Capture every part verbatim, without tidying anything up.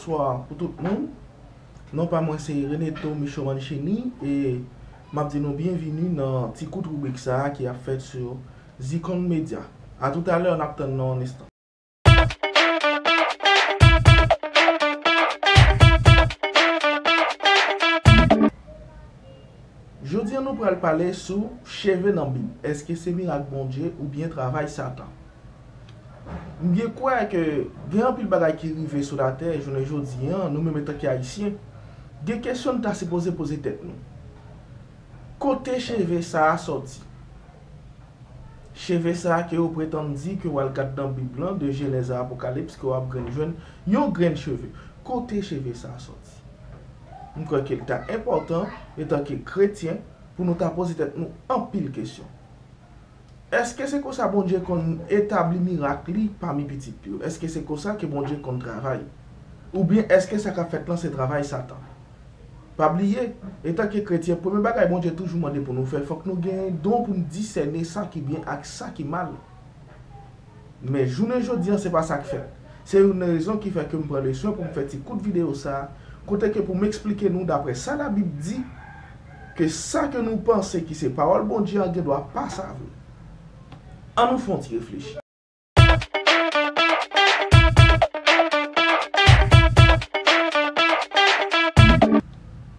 Bonswa pou tout moun. Non pa mwen se Reneto Micho Mancini e m ap di nou byenvini nan ti kout ribrik sa a ki ap fèt sou Zikon Media. A toutalè, n ap tann nan yon enstan. Jodi a nou pral pale sou cheve nan Bib. Èske se mirak Bondye oubyen travay Satan? M byen kwè ke gen anpil bagay ki rive sou latè jounen jodi a, nou menm etanke Ayisyen, gen kesyon n ta sipoze poze tèt nou. Kote cheve sa a sòti? Cheve sa a ke yo pretann di ke w al gad nan Bib lan, de Jenèz a Apokalips, ke w ap grenn jwenn yon grenn cheve. Kote cheve sa a sòti? M kwè ke l ta enpòtan, etanke kretyen, pou nou ta poze tèt nou anpil kesyon. Èske se konsa Bondye konn etabli mirak li pami pitit li yo? Èske se konsa ke Bondye konn travay? Oubyen èske sa k ap fèt lan se travay Satan? Pa bliye, etanke kretyen, premye bagay Bondye toujou mande pou nou fè, fòk nou gen don pou n disène sa ki byen ak sa ki mal. Men jounen jodi a, se pa sa k fèt. Se youn nan rezon ki fè ke m pran le swen pou m fè ti kout videyo sa a, kote ke pou m eksplike nou, daprè sa Labib di, ke sa ke nou panse ki se pawòl Bondye an gen dwa pa sa vre. An nou fè yon ti reflechi.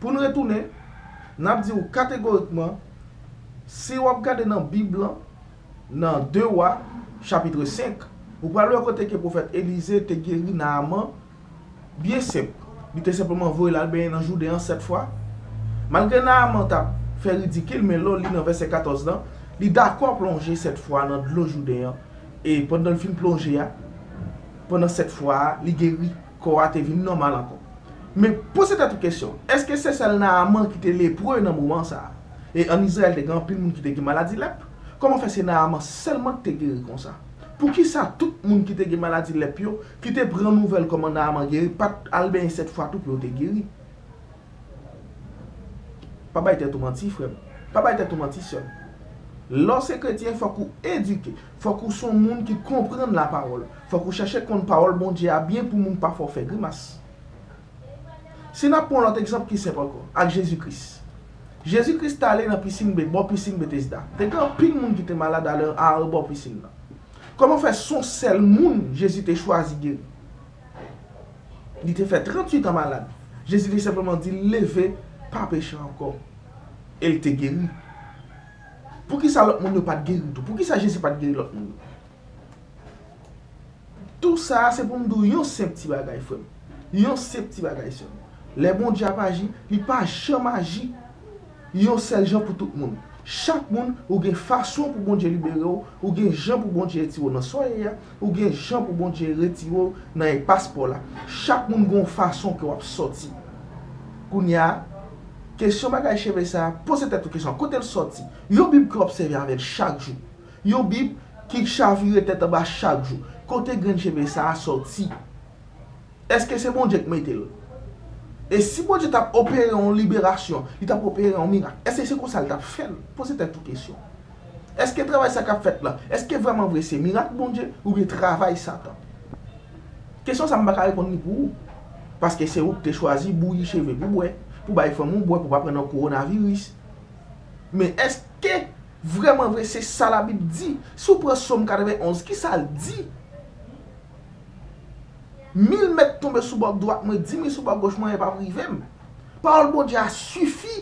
Pou n retounen, n ap di w kategorikman, si w ap gade nan Bib lan, nan de Wa, chapit senk, ou pral wè kote ke pwofèt Elize te geri Naaman byen senp. Li te senpleman voye l al benyen nan Jouden an sèt fwa. Malgre Naaman t ap fè ridikil, men lè w li nan vèsè katòz lan, li dakò plonje sèt fwa nan dlo Jouden an. E pandan l fin plonje a, pandan sèt fwa a, li geri. Kò a te vin nòmal ankò. Men poze tèt ou kesyon, èske se sèl Naaman ki te lepre nan moman sa a? E ann Izrayèl te gen anpil moun ki te gen maladi lèp. Kòman fè se Naaman sèlman ki te geri konsa? Poukisa tout moun ki te gen maladi lèp yo, ki te pran nouvèl kòman Naaman geri, pa t al benyen sèt fwa tou pou yo te geri? Pa bay tèt ou manti, frè m. Pa bay tèt ou manti, sè m. Lè w se kretyen, fòk ou edike. Fòk ou se yon moun ki konprann lapawòl. Fòk ou chèche konn pawòl Bondye a byen pou moun pa fè w fè grimas. Si n ap pran yon lòt egzanp ki senp ankò, ak Jezi Kris. Jezi Kris t ale nan pisin Be-, bò pisin Betesda. Te gen anpil moun ki te malad alè, arebò pisin nan. Kòman fè se yon sèl moun Jezi te chwazi geri? Li te fè tranntuit an malad. Jezi te senpleman di l leve, pa peche ankò. E l te geri. Poukisa lòt moun yo pa t geri tou? Poukisa Jezi pa t geri lòt moun yo? Tou sa a se pou m di w yon senp ti bagay, frè m. Yon senp ti bagay, sè m. Lè Bondye ap aji, li pa janm aji yon sèl jan pou tout moun. Chak moun, ou gen fason pou Bondye libere w, ou gen jan pou Bondye retire w nan sa w ye a, ou gen jan pou Bondye retire w nan enpas pa w la. Chak moun gen yon fason ke w ap sòti. Kounye a, kesyon bagay cheve sa a, poze tèt ou kesyon, kote l sòti? Yon Bib ke w obsève avè l chak jou. Yon Bib ki chavire tèt anba chak jou. Kote grenn cheve sa a sòti? Èske se Bondye k mete l? E si Bondye t ap opere yon liberasyon, li t ap opere yon mirak, èske se konsa l t ap fè l? Poze tèt ou kesyon. Èske travay sa k ap fèt la, èske vrèman vre se mirak Bondye oubyen travay Satan? Kesyon sa a m pa ka reponn li pou ou. Paske se ou ki te chwazi bouyi cheve pou bwè, pou bay fanmi w bwè, pou pa pran nan kowonaviris. Men èske vrèman vre se sa Labib di? Si w pran Sòm katrevenn onz, kisa l di? Mil mèt tonbe sou bò dwat mwen, di mil sou bò goch mwen, e p ap rive m. Pawòl Bondye a sifi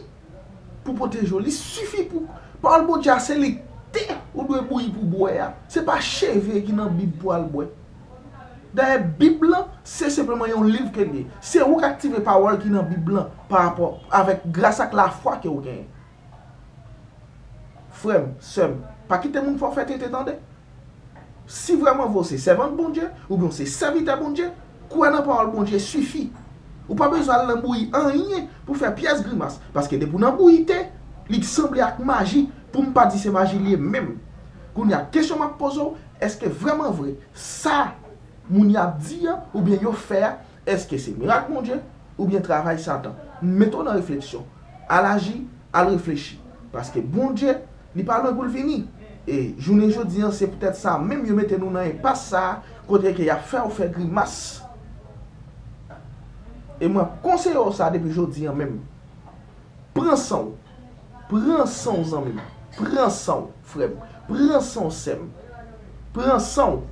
pou pwoteje w. Li sifi pou, pawòl Bondye a se li te ou dwe bouyi pou bwè a. Se pa cheve ki nan Bib pou al bwè. Dayè, Bib lan, se senpleman yon liv ke l ye. Se ou k aktive pawòl ki nan Bib lan pa rapò avèk gras ak lafwa ke w genyen. Frè m, sè m, pa kite moun fè w fè tenten tande. Si vrèman vre w se sèvant Bondye, oubyen w se sèvitè Bondye, kwè nan pawòl Bondye sifi. Ou pa bezwen al nan bouyi anyen pou fè pyès grimas, paske depi w nan bouyi te, li sanble ak maji, pou m pa di se maji l ye menm. Kounye a, kesyon m ap poze w, èske vrèman vre sa moun y ap di a, oubyen yo fè a, èske se mirak Bondye oubyen travay Satan? Mete w nan refleksyon. Al aji, al reflechi. Paske Bondye, li pa lwen pou l vini. E jounen jodi a, se poutèt sa menm yo mete nou nan enpas sa a, kote ke y ap fè w fè grimas. E mwen ap konseye w sa depi jodi a menm. Pran san w. Pran san w, zanmi m. Pran san w, frè m. Pran san w, sè m. Pran san w.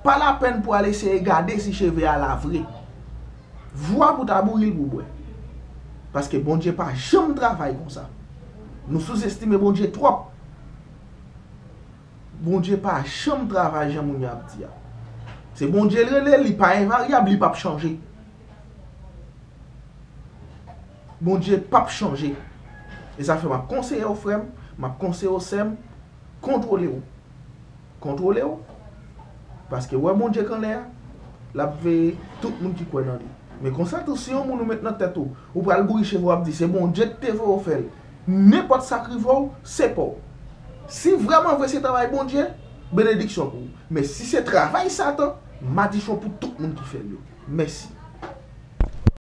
Pa lapèn pou al eseye gade si cheve a la vre. Vwa pou ta bouyi l pou bwè. Paske Bondye pa janm travay konsa. Nou souzestime Bondye twòp. Bondye pa janm travay jan moun yo ap di a. Se Bondye l rele, li pa envaryab, li p ap chanje. Bondye p ap chanje. E sa fè m ap konseye w, frè m, m ap konseye w, sè m, kontwole w. Kontwole w. Paske w wè Bondye k anlè a, l ap veye tout moun ki kwè nan li. Men konsa tou, si yon moun ou met nan tèt ou, ou pral bouyi cheve w ap di se Bondye ki te voye w fè l. Nenpòt sa k rive w, se pa w. Si vrèman vre se travay Bondye, benediksyon pou ou. Men si se travay Satan, madichon pou tout moun ki fè l yo. Mèsi.